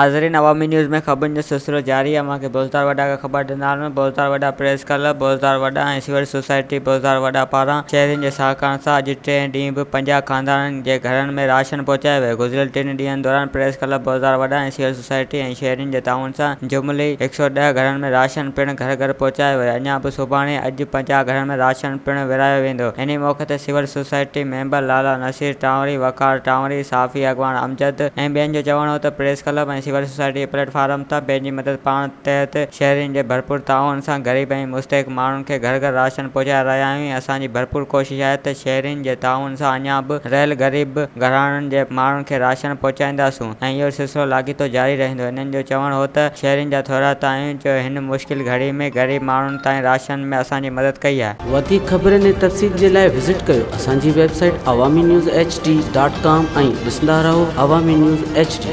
ناظرين عوامي نيوز ۾ خبرن جو سلسلو جاري آهي اوهان کي بوزدار وڏا کان خبر ڏيندا هلون بوزدار وڏا پريس ڪلب بوزدار وڏا ۽ سول سوسائٽي بوزدار وڏا پاران شهرين جي سهڪار سان اڄ ٽئين ڏينهن به 50 خاندانن جي گهرن ۾ راشن پهچايو ويو گذريل ٽن ڏينهن دوران پريس ڪلب بوزدار وڏا ۽ سول سوسائٽي ۽ شهرين جي تعاون سان جملي 110 گهرن ۾ راشن پڻ گهر گهر پهچايو ويو اڃا به سڀاڻي اڄ 50 گهرن ۾ راشن پڻ ورهايو ويندو انهي موقعي تي civil society member Lala Naseer Tanwari, Waqar Tanwari, صحافي اڳواڻ امجد ۽ ٻين جو چوڻ هو ته پريس ڪلب ۽ سول سوسائٽي جي پليٽ فارم تان پنهنجي مدد پاڻ تحت شهرين جي ڀرپور تعاون سان غريب ۽ مستحق ماڻهن کي گهر گهر راشن پهچائي رهيا آهيون ۽ اسان جي ڀرپور ڪوشش آهي ته شهرين جي تعاون سان اڃا به رهيل غريب گهراڻن جي ماڻهن کي راشن پهچائينداسون ۽ اهو سلسلو لاڳيتو جاري رهندو هنن جو چوڻ هو ته شهرين جا ٿورائتا آهيون جو هن مشڪل گهڙي ۾ غريب ماڻهن تائين راشن ۾ اسان جي مدد ڪئي آهي. وڌيڪ خبرن ۽ تفصيل جي لاء وزٽ ڪيو اسان جي website Awami news H D dot com ۽ ڏسندا رهو عوامي نيوز ايڇ ڊي.